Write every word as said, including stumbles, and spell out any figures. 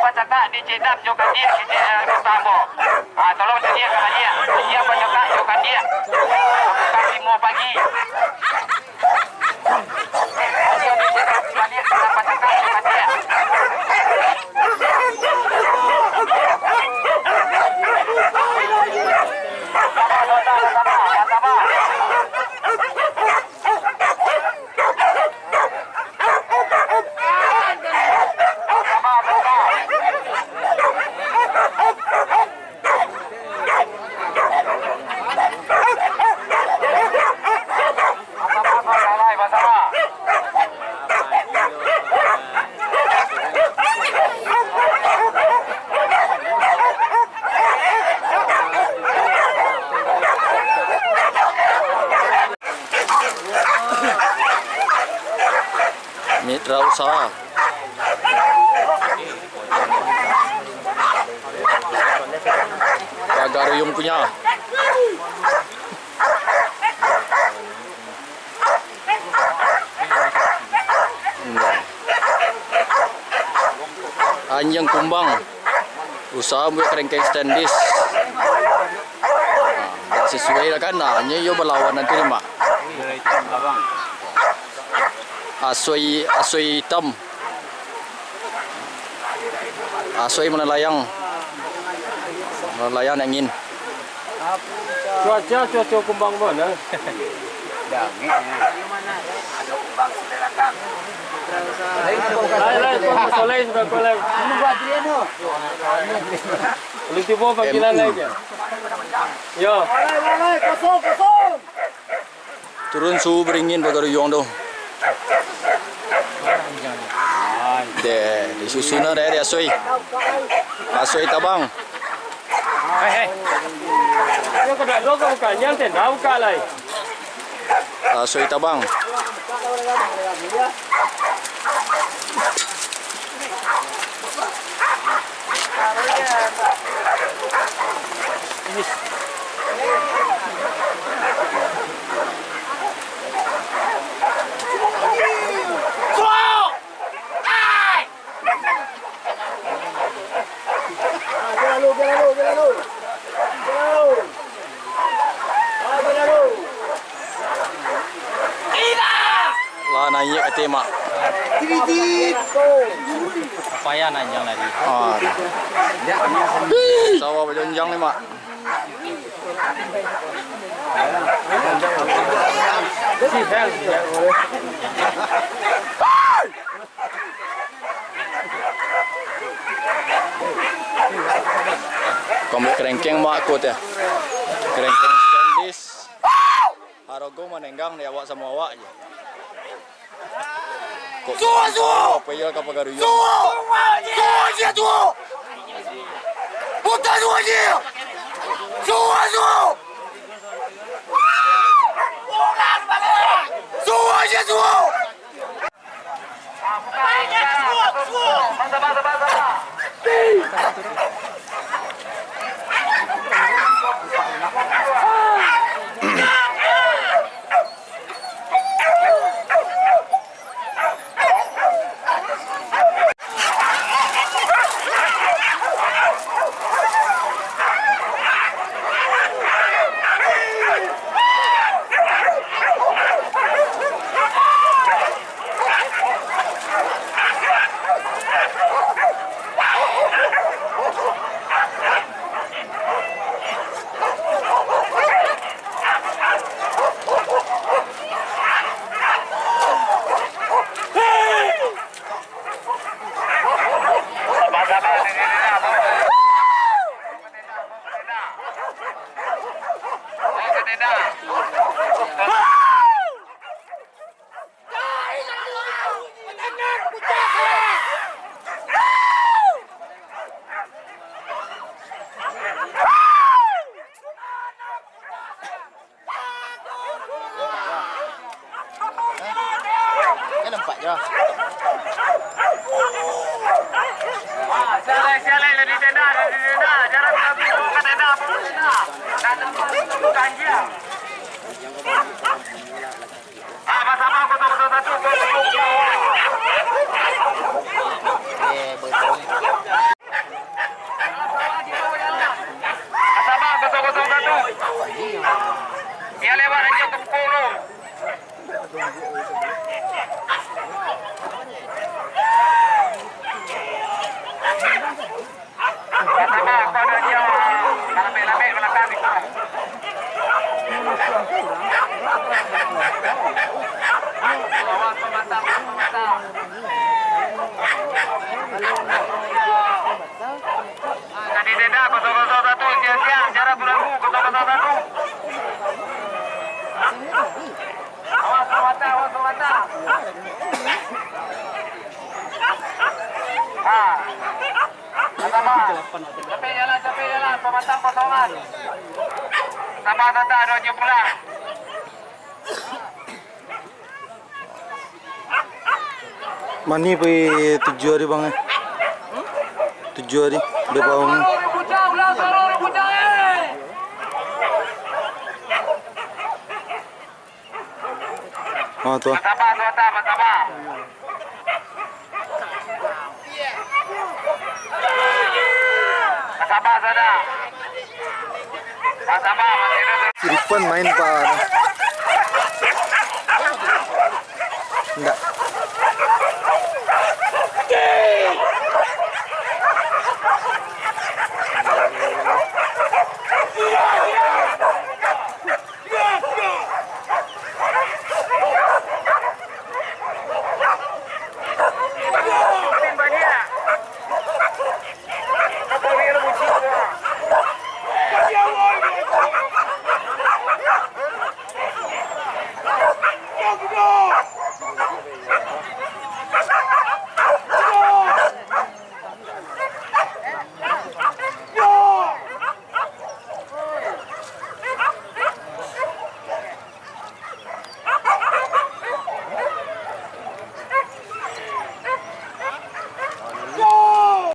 Cakak di Cik Dap jo Kandiak, di Cik, eh, Kota Ambo. Ah, tolong caliak ka baliak. Siap bacakak jo Kandiak. Bukan limo pagi. Siap di Cik Dap di baliak, siap bacakak jo Kandiak. Sabar, sabar, sabar, sabar. Mitra usaha. Pagaruyuang punya. Anjiang kumbang. Usaha buek kerengkeng stainless. Nah, ndak sasuai lah kan. Nah, nyo iyo balawan nanti ni, Mak. Asoi, asoi itam. Asoi manalayang. Manalayang angin. Cuaca, cuaca kumbang mana? Lain, lain, kau masuk lain, sudah kau lain. Boleh tiba panggilan M U. Lain je. Yo. Turun suhu beringin pagaruyuang tu. Deh, disusun lah deh, deh, Asoi. Asoi tabang. Hei, hei. Asoi tabang. Lah naiak ka ateh, Mak. Payah naiak lari. Ah. Sawah bajonjang ni, Mak. Komplek kerengkeng, Mak, ko teh. Kerengkeng stainless. Harago manenggang di awak samo awak je. Kok suwo, suwo! Apa iya ka pagaruyuang? Suwo! Suwo aja, suwo! Putar suwo aja! Suwo, suwo! Suwo aja, suwo! Sabar. Capek jalan, capek jalan. Pamatang kosongan. Sabar, sabar, ado nyo pulang. Mani pai tujuah hari, Bang, eh? Tujuah hari, dia pahung. Ah, tu ah. Sabar, sabar, sabar. Sabar, sabar. Sabar, masih ada. Irfan main, Pak. Enggak.